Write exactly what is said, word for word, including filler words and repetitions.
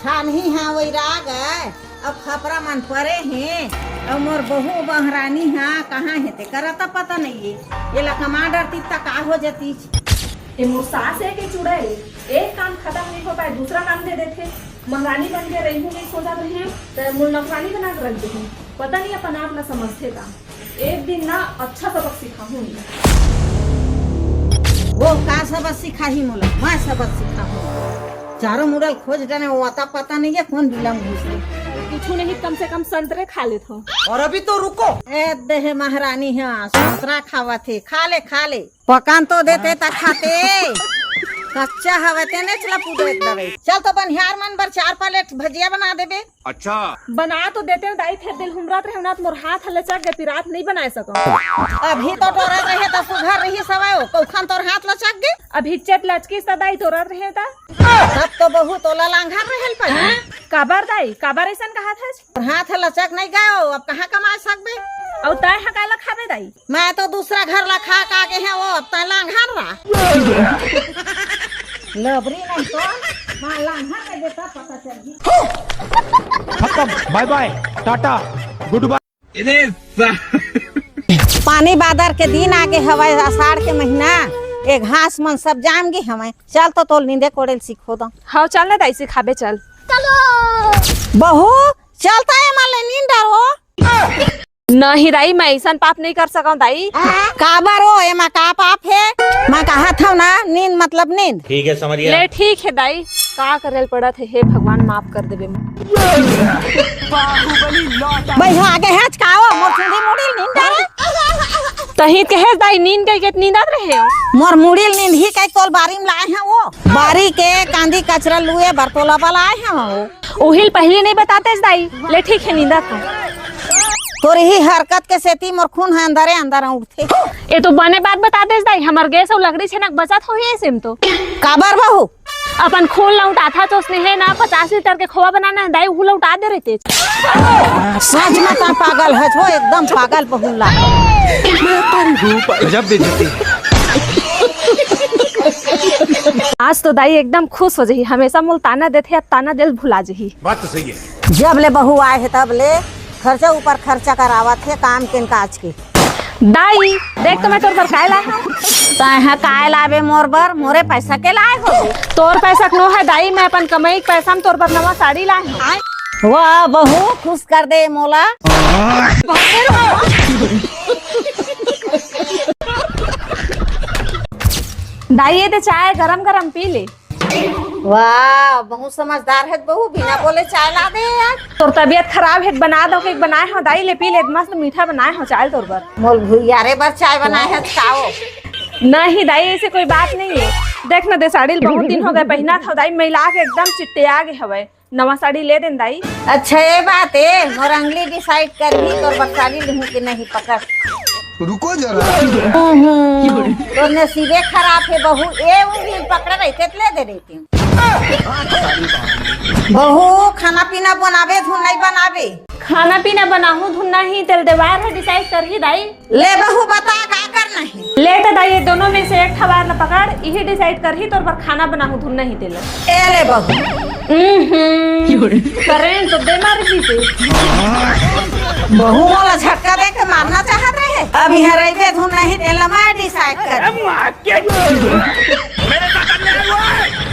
ठानही हा वही राग है, अब खपरा मन परे हे, अब मोर बहू महरानी हा कहाँ हे ते करा त पता नहीं है। ये ला कमांडर तीत तक आ हो जातीच। ये मोर सास है के चुड़ैल, एक काम खत्म नहीं हो पाए, दूसरा काम दे देथे। महारानी बन के रही हूँ, नहीं सोचा रहे हैं, तो मोर नौकरानी बना के रख दे। पता नहीं अपन आप ला समझथे का। एक दिन ना अच्छा सबक सिखाहूँ। वो का सबक सिखाही मोला? मैं सबक सिखाहूँ। चारों मुड़ल खोज डरे, वो अता पता नहीं है कौन बिलम घुस गई। कुछ नहीं, कम से कम संतरे खा लेत हो। और अभी तो रुको। ए देहे महारानी, हाँ संतरा खावत हे, खा ले, खा ले। पकान तो देते त खाते। कच्चा हवे तेने चला पूजा एक दवाई। चल तो बनिहार मन बर चार प्लेट भजिया बना देबे। अच्छा। बना तो देते हो दाई, फेर दिल हुमरात रहे ना, तो मोर हाथ ह लचक गे, पिरात नहीं बनाए सको। अभी तो टोरत रहे त सुघर रही सवायो, कौखन तोर हाथ लचक गे। अभी चेत लचकी स दाई टोरत रहे त। तब तो बहुत ओला लांघर रहल पर। काबर दाई, काबर ऐसन कहा था? तोर हाथ ह लचक नहीं गयो, अब कहाँ कमा सकबे? अउ तय ह काला खाबे दाई? मैं तो दूसरा घर ला खा का के है वो, अब तय लांघर ला। लबरी नहीं तो, माँ लांघर के देता पता चल गई। खत्म, बाय बाय, टाटा, गुड बाय। पानी बादर के दिन आगे हवय, आषाढ़ के महीना, ए घास मन सब जाम गे हवय। चल तो तोल नींदे कोड़े ल सीखो दो। हाँ चल ना दाई, सिखाबे चल। बहू, चलता है माले नींद डरो। नहीं दाई, मैं ऐसन पाप नहीं कर सकूं दाई। काबर हो, एमा का पाप है? मैं कहा था ना, नींद मतलब नींद। ठीक है, समझ गया। ले ठीक है दाई, का करल पड़त है, हे भगवान माफ कर देबे। भाई हो आगे है काओ, मोर सुंदी मुड़ी नींद आ। तही कहे दाई, नींद के के नींदत रहे हो। मोर मुड़ी नींद ही कई तोल बारी में लाए हैं वो। बारी के कांदी कचरा लुए बर तोला बलाए हैं वो। उहिल पहले नहीं बताते दाई। ले ठीक है, नींदा था। तोर ही हरकत के सेती मोर खून ह अंदरे अंदर उठथे। ए तो बने बात बता देस दाई, हमर गैस अउ लकड़ी छेना के बचत होही ऐसे में तो। काबर बहू? अपन खून लौटाथा तो उसने है ना, पचास लीटर के खोवा बनाना है दाई, वो लौटा दे रहे तेज। सच में ता पागल है छो, एकदम पागल बहू ला। गजब बेइज्जती। आज तो दाई एकदम खुश हो जाही, हमेशा मोल ताना देथे, अब ताना दिल भुला जाही। बात तो सही है। जब ले बहू आए हे तब ले खर्चा ऊपर खर्चा करावत हे काम के काज के। दाई, देख तो मैं तोर बर काय लाए हूँ। तैं काय लाबे मोर बर? मोरे पैसा के लाए हो? तोर पैसा के नो है दाई, मैं अपन कमाई के पैसा में तोर बर नवा साड़ी लाए हूँ। वाह बहू, खुश कर दे मोला। दाई, ये दे चाय गरम गरम पी ले। वाह, बहुत समझदार है बहू, बिना बोले चाय ला दे यार। तोर तबीयत खराब है, बना दो के बनाए हो दाई, ले पी ले, मस्त मीठा बनाए हो चाय तोर बर। मोल भुइयारे बर चाय बनाए है, खाओ। नहीं दाई, ऐसे कोई बात नहीं है। देख ना दे, साड़ी बहुत दिन हो गए पहना था दाई, मैला के एकदम चिट्टे आ गए हवे। नवा साड़ी ले देन दाई। अच्छा, ये बात है, मोर अंगली डिसाइड करही तोर बर साड़ी लेहूं कि नहीं, पकड़। रुको जरा। हम्म, तोर नसीबे खराब है बहू, ए उंगली पकड़ रही थे, ले दे रही थी। बहू, खाना पीना बनाबे धुन नहीं बनाबे? खाना पीना बनाहू धुन नहीं, तेल देवार है डिसाइड करही दाई। ले बहू, बता का करना है? ले तो दाई, ये दोनों में से एक ठवार ला पकड़, यही डिसाइड करही तोर बर खाना बनाहू धुन नहीं तेल। ए ले बहू। हम्म, करेंट तो बेमार ही से। बहू मोला झटका दे के मारना चाहत रहे। अब यहाँ रहिबे धुन नहीं तेल, मैं डिसाइड कर। मेरे साथ अन्याय हुआ है।